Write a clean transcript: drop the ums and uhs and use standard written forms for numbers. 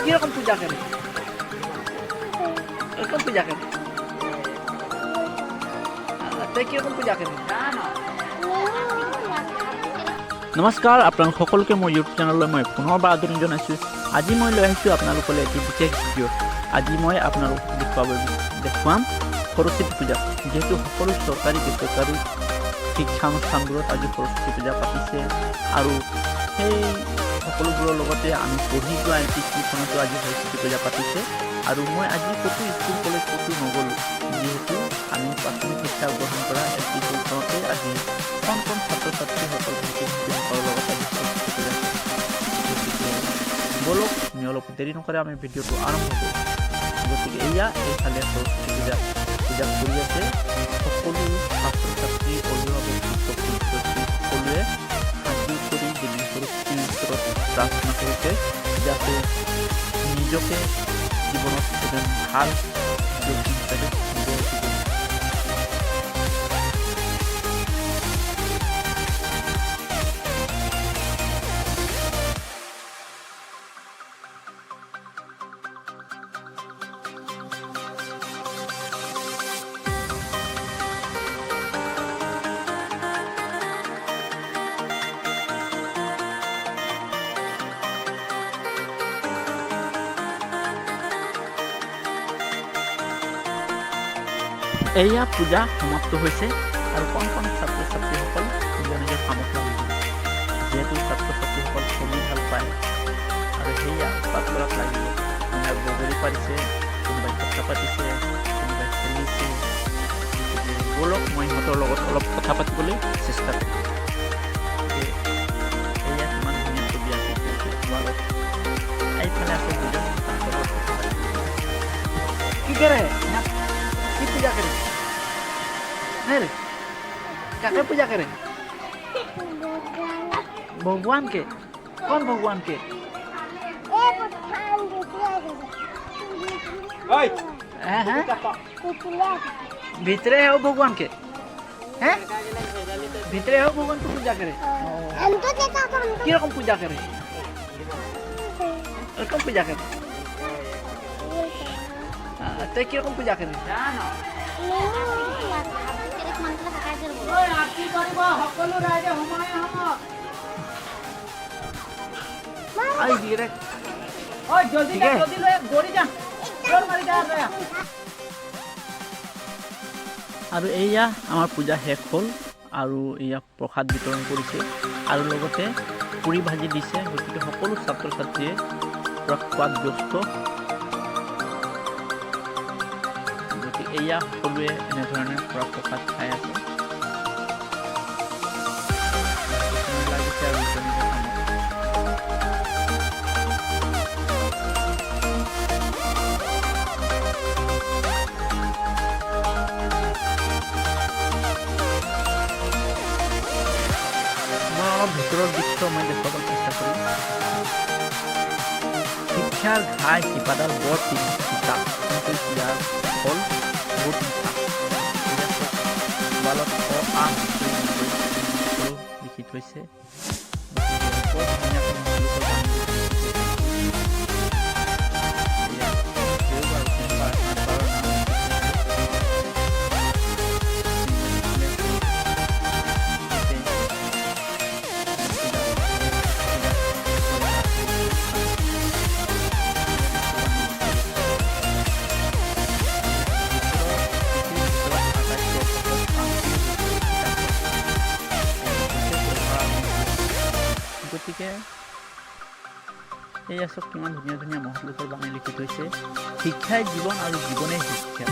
কিৰকম পূজা কৰে? এৰকম পূজা কৰে। তাই কিৰকম পূজা কৰে? নমস্কাৰ, আপোনালোক সকলোকে মোৰ ইউটিউব চেনেললৈ মই পুনৰবাৰ আদৰণি জনাইছোঁ। আজি মই লৈ আহিছোঁ আপোনালোকলৈ এটি বিশেষ ভিডিঅ'। আজি মই আপোনালোকক দেখুৱাম সৰস্বতী পূজা। যিহেতু সকলো চৰকাৰী বেচৰকাৰী শিক্ষানুষ্ঠানবোৰত আজি সৰস্বতী পূজা পাতিছে আৰু সেই সকলোবোৰৰ লগতে আমি পঢ়ি যোৱা এল পি স্কুলখনতো আজি সৰস্বতী পূজা পাতিছে। আৰু মই আজি ক'তো স্কুল কলেজ ক'তো নগ'লোঁ, যিহেতু আমি প্ৰাথমিক শিক্ষা গ্ৰহণ কৰা এল পি স্কুলখনতে আজি কণ কণ ছাত্ৰ ছাত্ৰীসকল, ভাইটি ভণ্টিসকলৰ লগত আজি সৰস্বতী পূজা। গতিকে ব'লক, আমি অলপ দেৰি নকৰে আমি ভিডিঅ'টো আৰম্ভ কৰোঁ। গতিকে এয়া এইফালে সৰস্বতী পূজা কৰি আছে। সকলো ছাত্ৰ ছাত্ৰী, অভিভাৱক, শিক্ষক শিক্ষয়িত্ৰী সকলোৱে হাতযোৰ কৰি দেৱী সৰস্বতীৰ ওচৰত প্ৰাৰ্থনা কৰিছে, যাতে নিজকে জীৱনত এজন ভাল ব্যক্তি হিচাপে গঢ় দিব। এয়া পূজা সমাপ্ত হৈছে আৰু কণ কণ ছাত্ৰ ছাত্ৰীসকল নিজৰ নিজৰ কামত লাগি গ'ল। যিহেতু ছাত্ৰ ছাত্ৰীসকল খেলি ভাল পায় আৰু সেয়া উৎপাত কৰাত লাগি গ'ল। কোনোবাই বগৰী পাৰিছে, কোনোবাই কথা পাতিছে, কোনোবাই খেলিছে। গতিকে ব'লক, মই সিহঁতৰ লগত অলপ কথা পাতিবলৈ চেষ্টা কৰিম। গতিকে এয়া কিমান ধুনীয়া ছবি আঁকি থৈছে ৱালত। এইফালে আছে দুজন, তাহাঁতৰ লগত কথা পাতিম। কি করে? কি পূজা করে? হ্যাঁ রে, কাকে পূজা করে? भगवान के? कौन भगवान के? হ্যাঁ হ্যাঁ, ভিতরে है वो भगवान के हैं, ভিতরে है वो भगवान को पूजा करे। কিরকম পূজা করে? এরকম পূজা করে। তাই কিরকম পূজা করে? সকলো ৰাইজে সোমাই আহক। I দিয়ে। ঐ, জলদি যা, জলদি লৈ গৰি যা, দৌৰ মাৰি যা, লৈ আহ। আৰু এয়া আমাৰ পূজা শেষ হ'ল আৰু এয়া প্ৰসাদ বিতৰণ কৰিছে আৰু লগতে পুৰি ভাজি দিছে। গতিকে সকলো ছাত্ৰ ছাত্ৰীয়ে পূৰা খোৱাত ব্যস্ত। গতিকে এয়া সকলোৱে এনেধৰণে পূৰা প্ৰসাদ খাই আছে। কিছুমান লাগিছে আৰু নিজৰ নিজৰ কামত। মই অলপ ভিতৰৰ দৃশ্য মই দেখুৱাব চেষ্টা কৰিম। শিক্ষাৰ ঘাই শিপাডাল বৰ তিতা, কিন্তু ইয়াৰ ফল বহুত মিঠা। এয়া চাওক, ৱালত অ আ সকলো লিখি থৈছে। গতিকে বৰ ধুনীয়াকৈ মহৎলোকৰ বাণীবোৰ লিখি থৈছে। এয়া দেওবাৰ, সোমবাৰ, সাতবাৰৰ নাম লিখি থৈছে। লিখি আছে। ইয়াতে পূজা পূজা কৰা। ভিতৰত পৃথিৱীৰ ভিতৰত আটাইতকৈ অসম্ভৱ কামটোৱেই হৈছে কিতাপ পঢ়া। হৈছে পঢ়াৰ মূল। গতিকে এইয়া চাওক, কিমান ধুনীয়া ধুনীয়া মহৎলোকৰ বাণী লিখি থৈছে। শিক্ষাই জীৱন আৰু জীৱনেই শিক্ষা।